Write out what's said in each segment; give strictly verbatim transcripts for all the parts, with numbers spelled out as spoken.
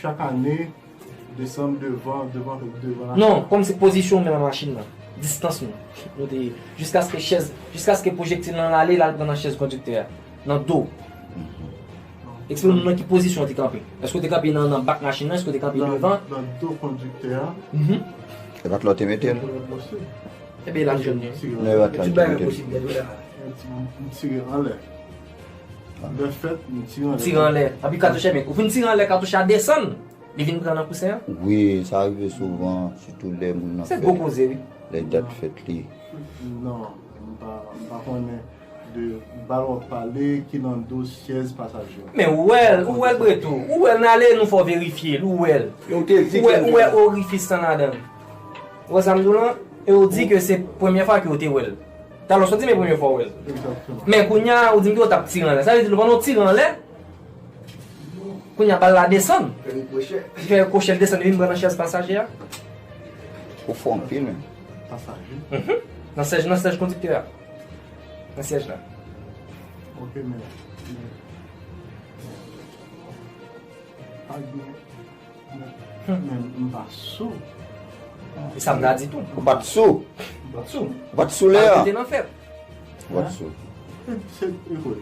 Chak ane, desann devan, devan, devan la. Non, kòmsi pozisyon w menm nan machin nan, distans nou. Nou te, jiskaske chèz, jiskaske pwojektil lan ale, l al pran nan chèz kondiktè a, nan do. Eksplike nou nan ki pozisyon w te kanpe. Èske w te kanpe nan, nan bak machin nan? Èske w te kanpe devan? Nan do kondiktè a. Mhm. E pa t la w te mete l? Ebyen, l ap jwenn li. Non, e pa t la w te mete l. M tire anlè. Lè fèt, m tire anlè. Tire anlè. Epi katouch a, men, ou fin tire anlè, katouch a desann. Li vin pran nan kousen an? Wi, sa rive souvan, sitou lè moun nan fè. Se gwo koze, wi. Lè dat fèt li. Non, m pa, m pa konnen de bal w ap pale ki nan do syèz pasaje. Men ou wè l, ou wè l Bretou. Ou wè l, n ale, nou fè w verifye l, ou wè l. Ou wè, ou wè orifis lan ladan l. Ou wè sa m di w lan? E ou di ke se premye fwa ke ou te wè l. Talè w sot di m e premye fwa w wè l. Egzakteman. Men kounye a, ou di m ke w t ap tire anlè. Sa vle di, pandan w tire anlè, kounye a bal la desann. Li fè rikwoche l desann, li vin pran nan chèz pasaje a. Ou fò anpil, men. Pasaje? Mhm. Nan syèj, nan syèj kondiktè a. Nan syèj la. Ok, men, men, pa gen, men, men m pa sou. E sa m ta di tou. Ou pa t sou? M pa t sou. Ou pa t sou lè a? Ou te nan fèt. Ou pa t sou. Se, se, se vre.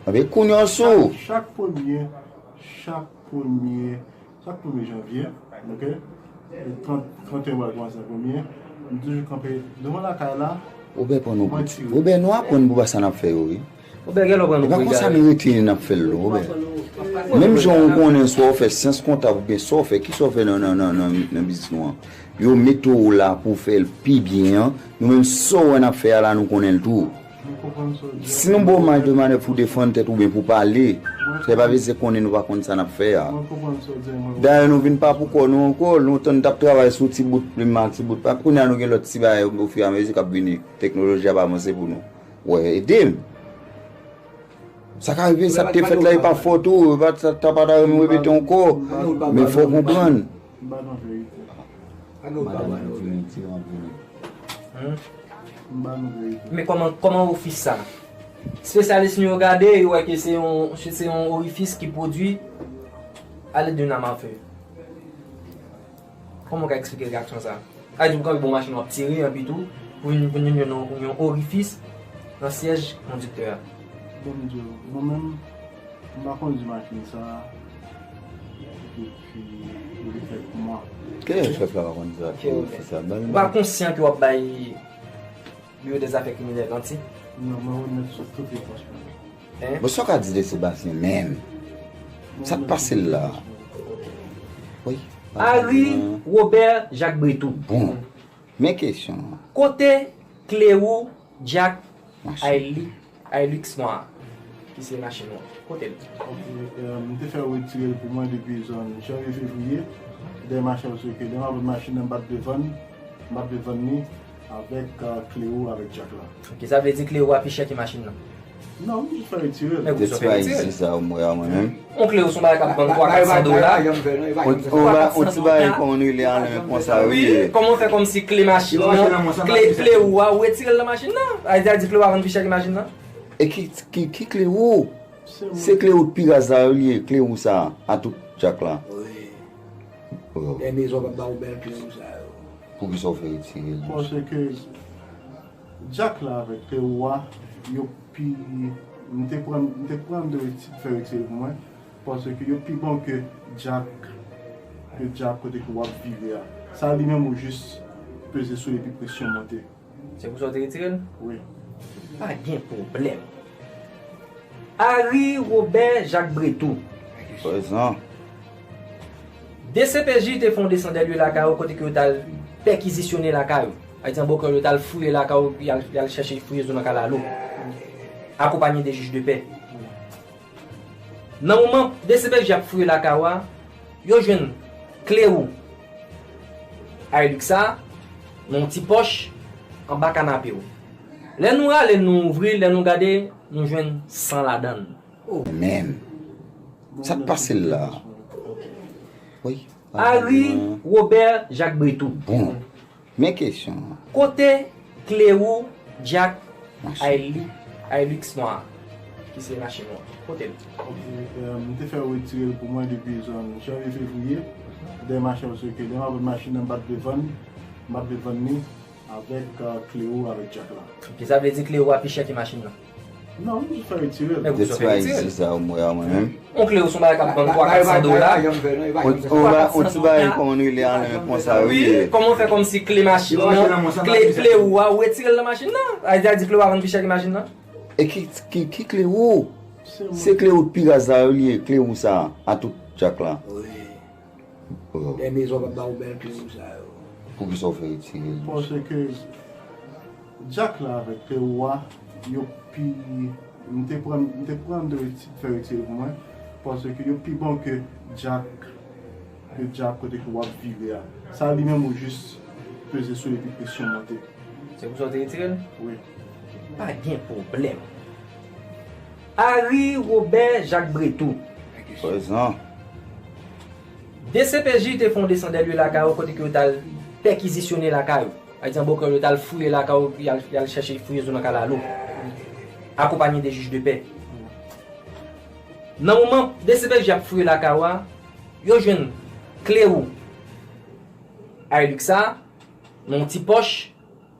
Anben, kounye a w sou. Chak, chak premye, chak premye, chak premye janvye, ok? E trant, trant et un pral kòmanse nan premye. M toujou kanpe devan lakay la. Obè pran nou pou ti. Obè, nou aprann pou pa sa n ap fè yo, wi. Obè, gen lè w pran nou pou egare. E pa konsa nou rete n ap fè l, non, Obè. Menm jan ou konnen, swa w fè syans kontab oubyen sa w fè, kisa w fè nan, nan, nan, nan, nan biznis nou an? Yo mete w la pou w fè l pi byen an. Nou menm, sa w wè n ap fè a la, nou konnen l tou. Si nou ba w maj de manèv pou w defann tèt ou oubyen pou w pale, se pa vle di se konnen nou pa konn sa n ap fè a. Dayè, nou vin pa pou kò nou ankò, lontan n t ap travay sou ti bout plim ak ti bout papye, kounye a nou gen lòt ti bagay ofiramezi k ap vini, teknoloji ap avanse pou nou. Wè, ede m. Sa ka rive, sa k te fèt la, e pa fòt ou, e pa sa, sa pa ta renmen repete ankò. Men fò w konprann. M ba nou verite. Madanm di m tire anpil. M ba nou verite. Men kòman, kòman orifis sa? Espesyalis nou yo gade, yo wè ke se yon, se yon orifis ki pwodui a lèd de nam a fe. Kòman w ka eksplike reyaksyon sa? Sa vle di pou kanpe bò machin w ap tire, epi tou, pou vin, pou vin jwenn yon, yon orifis nan syèj kondiktè a. Bon, m di w, mwen menm, m pa kondui machin sa depi, depi kèk mwa. Kilè chèf la pa kondui sa? Ou pa konsyan ke w ap bay Biwo dèzafè kriminèl manti? Non, mwen remèt sou tout repons mwen. Bon, sa w ka di de Sebastien menm? Sa k pase l la? Wi. Harry Robert Jacques Bretou. Bon. Men kesyon an. Kote kle wou Jack Hilux nwa a, ki se machin ou an? Kote l? Ok, euh, m te fè retire l pou mwen depi zòn janvye, fevriye. Dèyè machin, paske lè m ap vann machin nan, m pa t vle vann, m pa t vle vann li avèk, euh, kle wou avèk Jack la. Ok, sa vle di kle wou a pi chè ke machin nan? Non, m jis fè retire l. Men kòman w fè retire l? Isi sa, mwen, mwen menm. Yon kle wou se yon bagay k ap vann twa, kat san dola. Yon, yon ba-, yon ti bagay, kòman nou rele a, men konsa, wi. Wi, kòman w fè kòmsi kle machin nan, kle, kle wou a, ou retire l nan machin nan? Sa vle di kle wou a vann pi chè ke machin nan? E ki, ki, ki kle wou? Se kle wou pi raz la yo li ye, kle wou sa a tout Jack la. Wi. Oh. E mezon pa ba ou bèl kle wou sa yo. Poukisa w fè retire l? Paske Jack la avèk kle wou a, yo pi, m te pran, m te pran de reti-, fè retire pou mwen, paske yo pi bon ke Jack, ke Jack kote ke w ap vire a. Sa li menm ou jis peze sou li epi presyon monte. Se pou sa w te retire l? Wi. Pa gen pwoblèm. Harry Robert Jacques Bretou. Prezan. D C P J te fè yon desann dè lye lakay ou kote ke yo t al pèkizisyone lakay ou. Sa vle di an bon kreyòl, yo t al fouye lakay ou, y al, y al chèche fouye zo nan kalalou. Akonpanye de jij de pè. Nan moman D C P J ap fouye lakay ou a, yo jwenn kle wou Hilux sa nan yon ti pòch anba kanape w. Lè nou rale l, nou ouvri l, lè nou gade, nou jwenn san ladan l. Oh. Men, sa k pase l la? Wi. Harry Robert Jacques Bretou. Bon. Men kesyon an. Kote kle wou Jack Hilux nwa a? ki se machin ou an. Kote l? Ok, euh, m te fè yo retire l pou mwen depi zòn janvye, fevriye. Dèyè machin, paske lè m ap vann machin nan, m pa t vle vann, m pa t vle vann li avèk, euh, Cléo, avèk Jack la. Ok, sa vle di Cléo a pi chè ke machin nan? Non, m jis fè retire l. Men poukisa w fè retire l? Sa, mwen, mwen menm. Yon Cléo se yon bagay k ap vann twa, kat san dola. On, on, on ti bagay, kòman nou rele a, konsa, wi. Wi, kòman w fè kòmsi kle machin nan, kle, kle ou a, ou retire l nan machin nan? Sa vle di Cléo a vann pi chè ke machin nan? E ki, ki, ki Cléo? Se Cléo pi raz la, wi, li ye, Cléo sa, a tout Jack la. Wi. Oh. Dèyè mezon p ap ba ou bèl kle ou sa yo. Poukisa w fè retire l? Paske Jack la avèk Cléo a, yo pi, m te pran, m te pran de reti-, fè retire pou mwen, paske yo pi bon ke Jack, ke Jack kote ke w ap vire a. Sa li menm ou jis peze sou li epi presyon monte. Se pou sa w te retire l? Wi. Pa gen pwoblèm. Harry Robert Jacques Bretou. Prezan. D C P J te fè yon desann dè lye lakay ou kote ke yo t al pèkizisyone lakay ou. Sa vle di an bon kreyòl yo t al fouye lakay ou, y al, y al chèche fouye zo nan kalalou. Akonpanye de jij de pè. Nan moman D C P J ap fouye lakay ou a, yo jwenn kle ou Hilux sa, nan yon ti pòch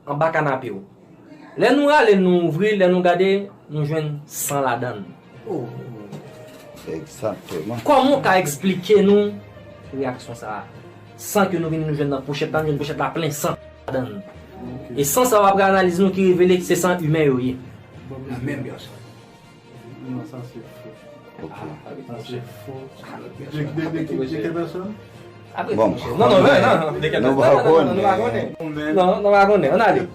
anba kanape w. Lè nou rale l, nou ouvri l, lè nou gade, nou jwenn san ladan l. Oh. Egzakteman. Kòman w ka eksplike nou reyaksyon sa a? San ke nou vini nou jwenn nan pochèt la, nou jwenn pochèt la plen san ladan l. Ok. E san sa yo, apre analiz nou ki revele se san imen yo ye. Nan menm pèsòn. Non, sa se fo. Ok. Sa se fo. De, de, de, de, de quelle personne? Bon, non, non, non, non, de quelle personne? Nou pa konnen. Non, nou pa konnen. Ann ale.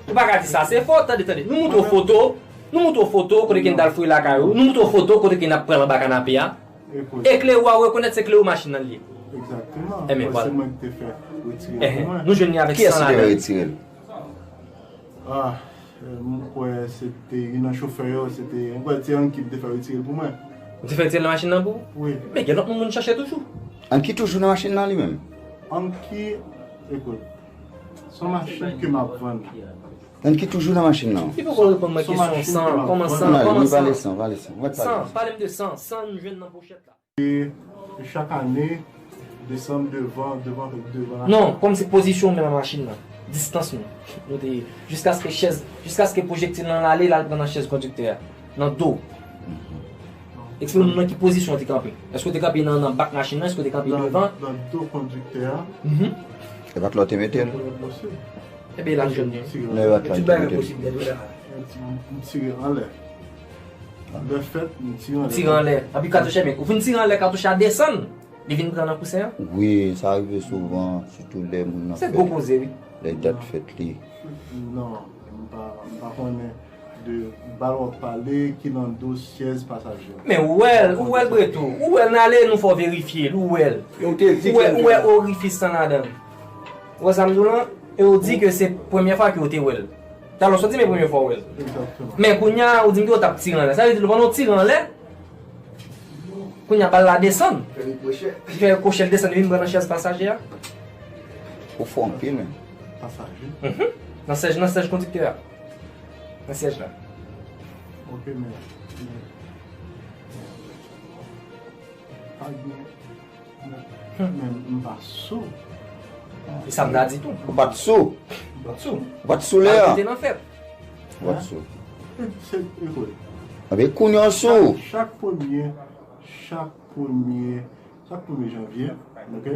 Ou pa ka di sa se fo. Tande, tande. Nou montre w foto. Nou montre w foto kote ke n t al fouye lakay ou. Nou montre w foto kote ke n ap pran l anba kanape a. E kle ou a, ou rekonèt se kle ou machin nan li ye. Egzakteman. Enben, vwala. Se mwen ki te fè retire l pou mwen. Nou jwenn li avèk san ladan l. Kiyès ki te fè retire l? Ah, euh, m kwè se te youn nan chofè yo, se te, m kwè se Anki ki te fè retire l pou mwen. Ou te fè retire l nan machin nan pou ou? Wi. Men gen lòt moun moun chache toujou. Anki toujou nan machin nan li menm? Anki, ekout, se yon machin ke m ap vann. Anki toujou nan machin nan. Li poko reponn mwen kesyon san, kòman san, kòman san? San, pale m de san, san nou jwenn nan pochèt la. E chak ane, desann devan, devan, devan la. Non, kòmsi pozisyon w menm nan machin nan, distans nou, nou te, jiskaske chèz, jiskaske pwojektil lan ale, l al pran nan chèz kondiktè a, nan do. Eksplike nou nan ki pozisyon w te kanpe. Èske w te kanpe nan, nan bak machin nan, èske w te kanpe devan? Nan do kondiktè a. Mhm. E pa t la w te mete l? Enben, la nou jwenn li. Nan e bat la, tout bagay posib dèyè la. M tire anlè. Lè fèt, m tire anlè. Tire anlè. Epi katouch, men, ou fin tire anlè, katouch la desann. Li vin pran nan kousen an? Wi, sa rive souvan, sitou lè moun nan fè. Se gwo koze, wi. Lè dat fèt li. Non, m pa, m pa konnen de bal w ap pale ki nan do chèz pasaje. Men ou wè l, ou wè l Bretou, ou wè l, n ale nou fè w verifye l, ou wè l. Ou wè, ou wè orifis lan ladan l. Ou wè sa m di w lan? E ou di ke se premyè fwa ke ou te wè l. Talè w sot di m e premyè fwa w wè l. Egzakteman. Men kounye a, ou di m ke w t ap tire anlè. Sa vle di, pandan w tire anlè, kounye a bal la desann. Li fè rikwochè, l desann, li vin pran nan chèz pasaje a. Ou fò anpil, men. Pasaje? Mhm. Nan syèj, nan syèj kondiktè a. Nan syèj la. Ok, men, men, pa gen, men, men m pa sou. E sa m ta di tou. Ou pa t sou? M pa t sou. Ou pa t sou lè a? Ou te nan fèt. Ou pa t sou. Se, se, ekout. Anben, kounye a w sou. Chak, chak premye, chak premye, chak premye janvye, ok?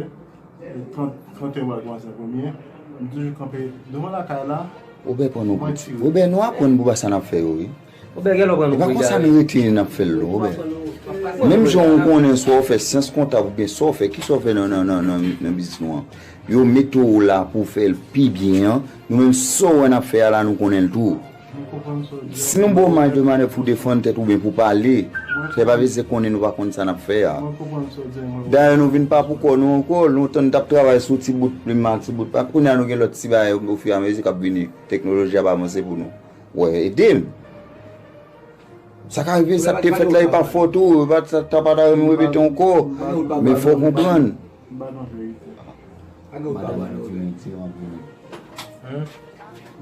E trant, trant et un pral kòmanse nan premye. M toujou kanpe devan lakay la. Obè pran nou pou ti. Obè, nou aprann pou ba sa n ap fè yo, wi. Obè, gen lè w pran nou pou egare. E pa konsa nou rete n ap fè l, non, Obè. Menm jan ou konnen, swa w fè syans kontab oubyen sa w fè, kisa w fè nan, nan, nan, nan, nan biznis nou an? Yo mete w la pou w fè l pi byen an. Nou menm, sa w wè n ap fè a la, nou konnen l tou. Si nou ba w maj de manèv pou w defann tèt ou oubyen pou w pale, se pa vle di konnen nou pa konn sa n ap fè a. Dayè, nou vin pa pou kò nou ankò. Lontan, n t ap travay sou ti bout plim ak ti bout papye. Kounye a, nou gen lòt ti bagay ofiramezu k ap vini. Teknoloji ap avanse pou nou. Wè, ede m. Sa ka rive, sa k te fèt la, e pa fòt ou, e pa, sa, sa pa ta renmen repete ankò. Men fò w konprann. M ba nou verite. Madanm nan tire, tire anpil. Hein?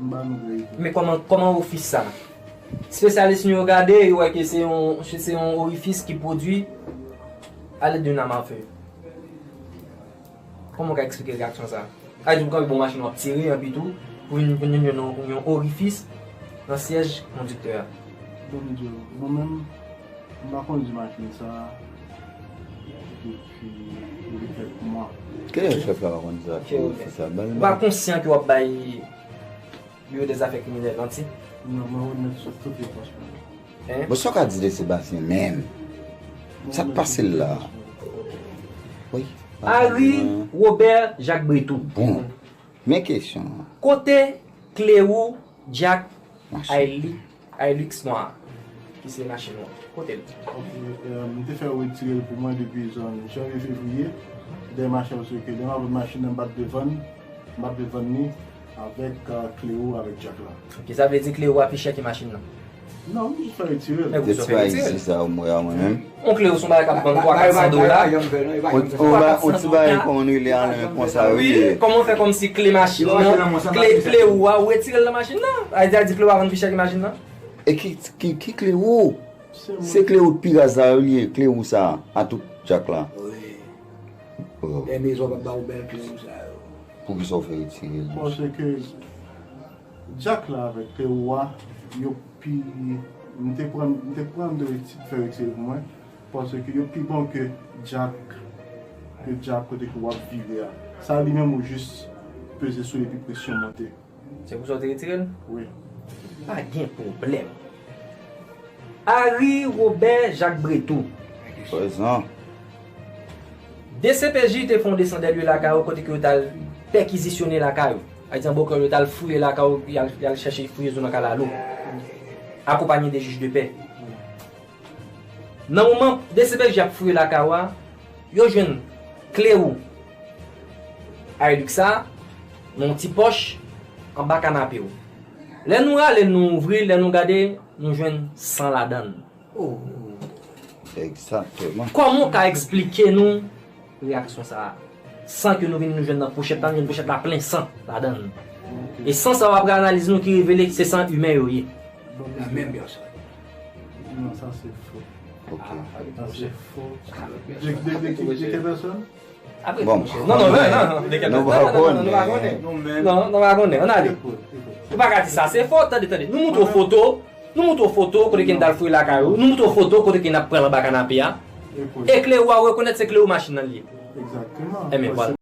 M ba nou verite. Men kòman, kòman ofis sa? Espesyalis nou yo gade, yo wè ke se yon, se yon orifis ki pwodui alèd de nam a fe. Kòman w ka eksplike reyaksyon sa a? Sa vle di w kanpe bon machin w ap tire anpi tou pou vin, pou vin yon, yon orifis nan syèj kondiktè a. Bon, Dieu, mwen menm, m pa kondui machin sa a. Depi, depi kèk mwa. Kilè chèf la pa konn sa? Ou pa konsyan ke w ap bay Biwo dèzafè kriminèl, manti? Non, mwen remèt sou tout repons mwen. Hein? Bon, sa w ka di de Sebastien menm? Sa k pase l la? Wi. Harry Robert Jacques Bretou. Bon. Men kesyon an. Kote kle wou Jack Hilux nwa a, ki se machin ou an? Kote l? Ok, euh, m te fè yo retire l pou mwen depi zòn janvye, fevriye. Dèyè machin, paske lè m ap vann machin nan, m pa t vle vann, m pa t vle vann li avèk, euh, kle wou avèk Jack la. Ok, sa vle di kle wou a pi chè ke machin nan? Non, m jis fè retire l. Men pou sa w fè retire l. Sa, mwen, mwen menm. On kle wou se yon bagay k ap vann twa, kat san dola. On, on ba-, on ti bagay kòman nou rele a, men konsa yo ye. Kòman w fè kòmsi kle machin nan, kle, kle wou a, ou retire l nan machin nan? Sa vle di kle wou a vann pi chè ke machin nan? E ki, ki, ki kle wou? Se kle wou pi raz la yo ye, kle wou sa a tout Jack la. Wi. Oh. Dèyè mezon p ap ba ou bèl kle wou sa yo. Poukisa w fè retire l? Paske Jack la avèk kle wou a, yo pi, m te pran, m te pran de ti fè retire pou mwen, paske yo pi bon ke Jack, ke Jack kote ke w ap vire a. Sa li menm ou jis peze sou li epi presyon monte. Se pou sa w te retire l? Wi. Pa gen pwoblèm. Harry Robert Jacques Bretou. Prezan. D C P J te fè yon desann dè lye lakay ou kote ke yo t al pèkizisyone lakay ou. Sa vle di an bon kreyòl yo t al fouye lakay ou, y al, y al chèche fouye zo nan kalalou. Akonpanye de jij de pè. Nan moman D C P J ap fouye lakay ou a, yo jwenn kle wou Hilux sa nan yon ti pòch anba kanape w. Lè nou rale l, nou ouvri l, lè nou gade, nou jwenn san ladan l. Oh. Egzakteman. Kòman w ka eksplike nou reyaksyon sa a? San ke nou vin nou jwenn nan pochèt la, nou jwenn pochèt la plen san ladan l. E san sa yo, apre analiz nou ki revele se san imen yo ye. La menm pèsòn. Non, sa se fo. Ok. Sa se fo. De, de, de ki, de ki pèsòn? Bon. Non, non, non, non, non, de ki pèsòn? Nou pa konnen. Non, non, non, nou pa konnen. Non, nou pa konnen. Ann ale. Ou pa ka di sa se fo. Tande, tande. Nou montre w foto. Nou montre w foto kote ke n t al fouye lakay ou. Nou montre w foto kote ke n ap pran l anba kanape a. E kle wou a, ou rekonèt se kle wou machin nan li ye. Egzakteman. Enben, vwala.